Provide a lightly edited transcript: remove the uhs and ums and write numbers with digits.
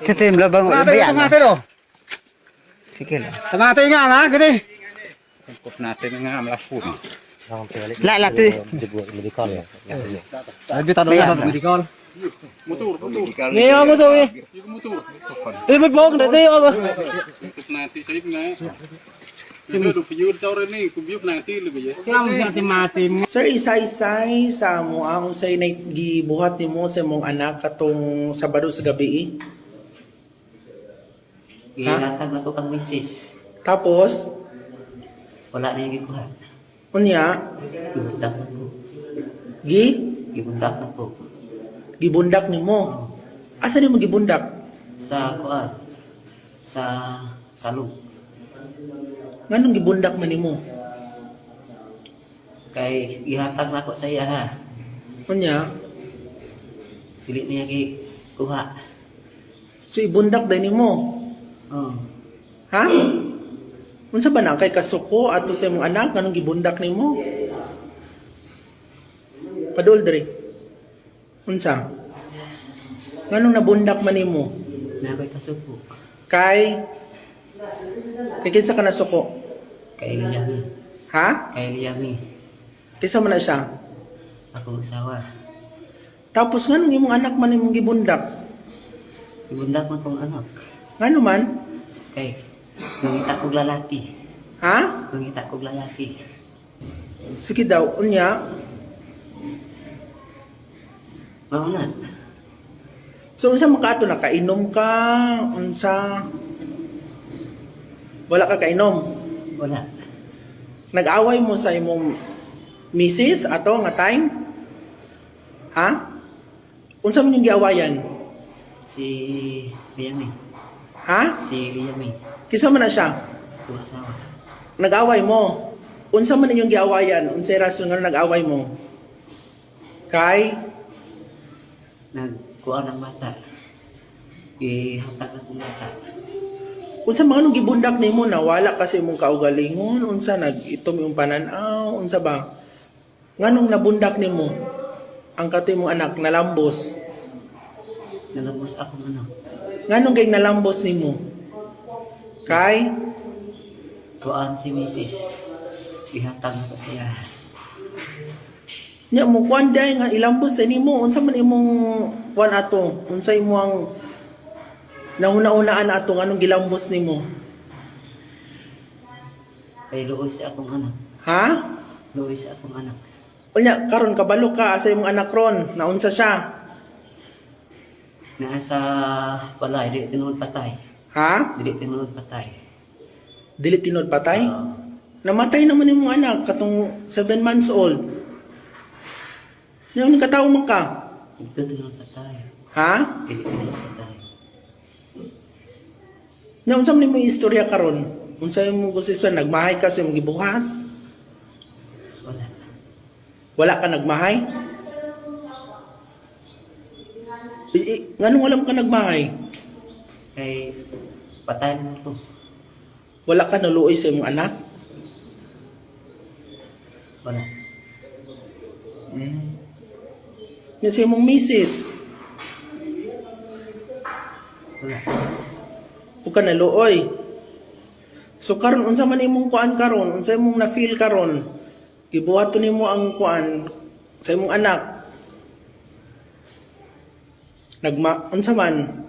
Titim labang bayan. Sige lang. Tamatay nga na, gini. Natin nga malapun. La la tu. Lagi tanong Bayan. sa medical. Motor, motor. Ngayon mo to eh. Motor. Eh, may bong dati apa? Nanti saya nga. Itu view tau ni, view nanti lebih ya. Sir, isa-isay sa mo ang unsay na gibuhat nimo sa imong anak katong Sabado sa gabi eh? Gihatag na ko kang misis. Tapos, Wala na yung gikuha. unya, Gibundak na ko. gi Gibundak na ko. gibundak nimo. Asa nimo gibundak? Sa kuan. Sa salog. Nganong gibundak man nimo? Kay gihatag na ko sa iya ha. Unya, Dili niya gikuha. So ibundak day nimo. Oh. Ha? Unsa ba na kay kasuko ato sa imong anak nganong gibundak nimo? Padul diri. Unsa? Nganong nabundak man nimo? Na ako'y kasuko. Kay Kay kinsa ka nasuko? Kay Liyami. Ha? Kay Liyami. Kinsa man na siya? Akong asawa. Tapos nganong imong anak man imong gibundak? Gibundak man kong anak. Ngano man? Kay mangita kog lalaki. Ha? Mangita kog lalaki. Sige daw, unya. Mao na. So unsa man ka ato, nakainom ka? Unsa? Wala ka kainom? Wala. Nag-away mo sa imong misis ato nga time? Ha? Unsa man yung giawayan? Si Liyami. Ha? Si Liyami. Kinsa man na siya? Akong asawa. Nag-away mo. Unsa man inyong giawayan? Unsay rason nga nag-away mo? Kay Nagkuha ng bata. Gihatag na kong bata. Unsa mga nung gibundak nimo na wala kasi imong kaugalingon, unsa nag-itom imong panan-aw, unsa ba? Nganong nabundak nimo ang kato imong anak nalambos? Nalabos akong anak. Nganong kay nalambos nimo? Kay Kuan si Mrs. Gihatag na ko siya. Nya mo kuan day nga ilambos sa nimo, unsa man imong kuan ato? Unsa imong nahuna-unaan ato nganong gilambos nimo? Kay luoy sa akong anak. Ha? Luoy sa akong anak. Unya karon kabalo ka asa imong anak ron, naunsa siya? Naa sa balay, dili tinuod patay. Ha? Dili tinuod patay. Dili tinuod patay? Oo. Namatay naman imong anak katong 7 months old. Nya uning katawo man ka? Dili tinuod patay. Ha? Dili tinuod patay. Nya unsa man imong istorya karon? Unsa imong gusto sa nagmahay ka sa imong gibuhat? Wala. Wala ka nagmahay? Nganong wala mo ka nagmahay? Kay patay naman ko. Wala ka naluoy sa imong anak? Wala. Nya sa imong misis, Wala. ug ka naluoy. So karon unsa man imong kuan karon, unsa imong na feel karon? Gibuhaton nimo ang kuan sa imong anak. Nagma unsa man?